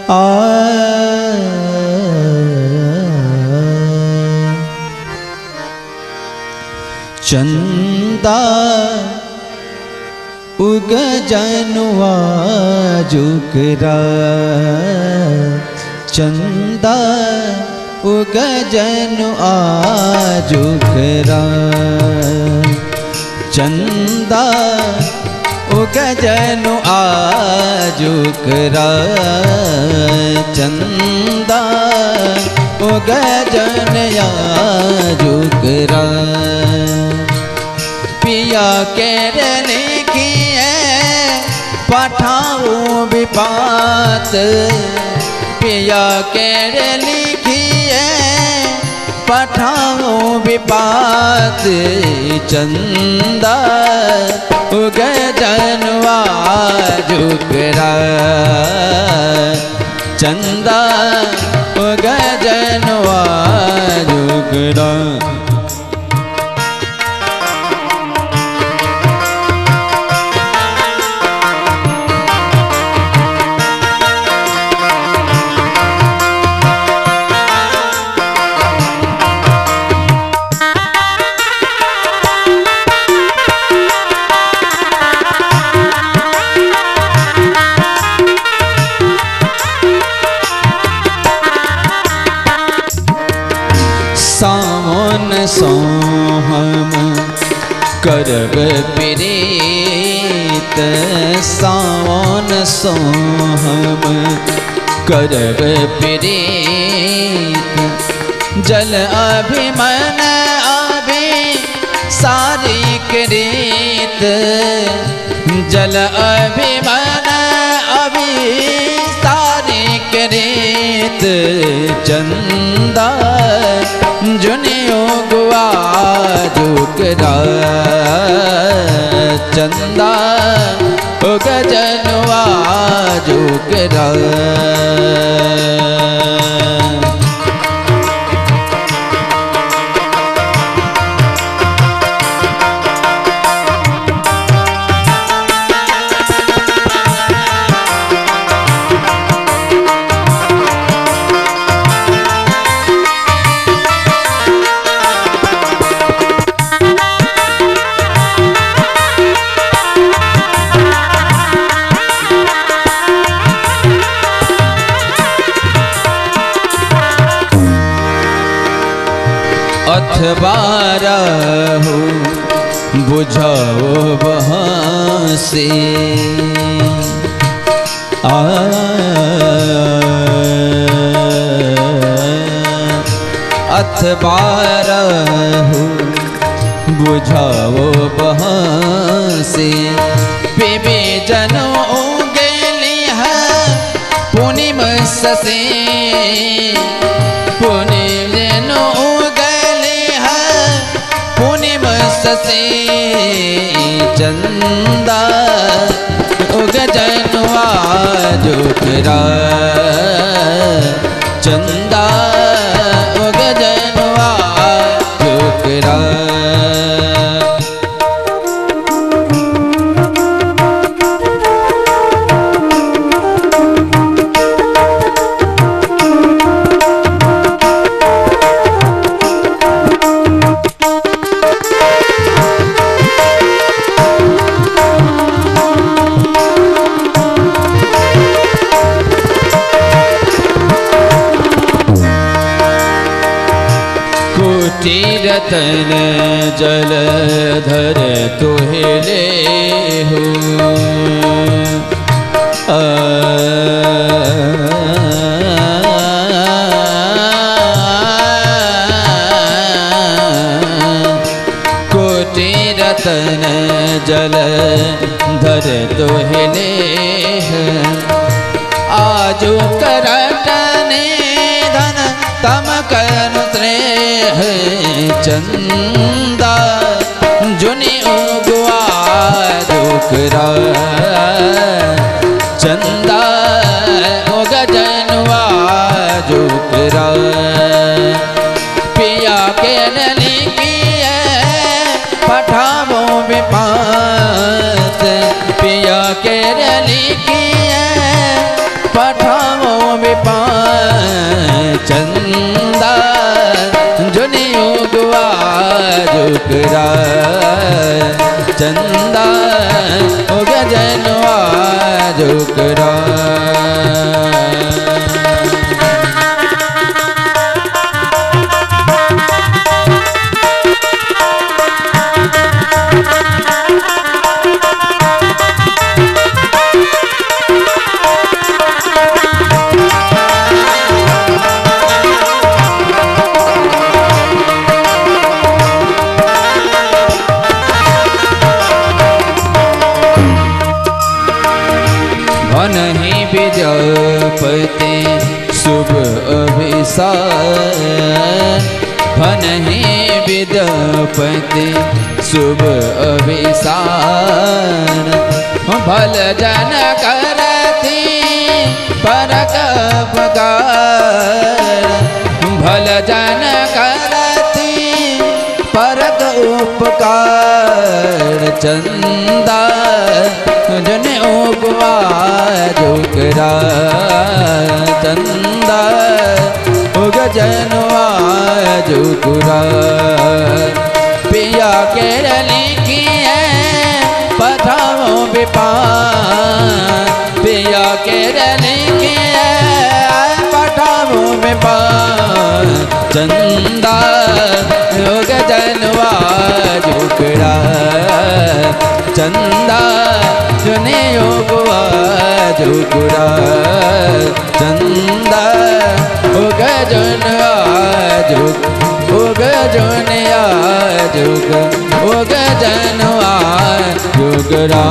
आ चंदा उग जनुआ जुकरा चंदा उग जनुआ जुकरा चंदा उग जनुआ जुकरा चंदा उग जनया जुकरा पिया के लिखिए पठाऊँ विपात पिया के लिखिए पठाऊँ विपात चंदा उग जनुआ जुकरा चंदा उग जनुआ जुकरा। सावन सोहम करब प्रीत सावन सोहम करब प्रीत जल अभिमन अभी सारी करीत जल अभिमन अभी सारी करीत चंदा जुनियो गुआ जुकरा चंदा उग जनुआ जुकरा। अथबारहु बुझाओ बहासे आ अथबारहु बुझाओ बहासे बेबे जनो गेली है पूर्णिम ससे पूर्णिम जनो ससे चंदा उग जनुआ जुकरा चंदा उग जनुआ जुकरा। रतन जल धर तुहे ले हो कोटि रतन जल धर तुहे ले आजो करटने धन तम कर स्नेह चंदा जुनि उगवा दुकरा चंदा उग जनुआ जुकरा पिया के लिखिए पठावो विपात पिया के लिखिए पठावो जुकरा चंदा उग जनुआ जुकरा। नहीं विद्यापति शुभ अभिसार, नहीं विद्यापति शुभ अभिसार, भल जन करती परक उपकार, भल जन करती परक उपकार, चंदा जन उगवा जुकरा चंदा उग जनुआ जुकरा। पिया के लिखिए पठाओ विपान, पिया के लिखिए पठाओ विपान, चंदा उग जनुआ जुकरा चंदा जुने उगवा जुकरा चंदा उग जनुआ जुक उग जनुआ जुग उग जनुआ जुकरा।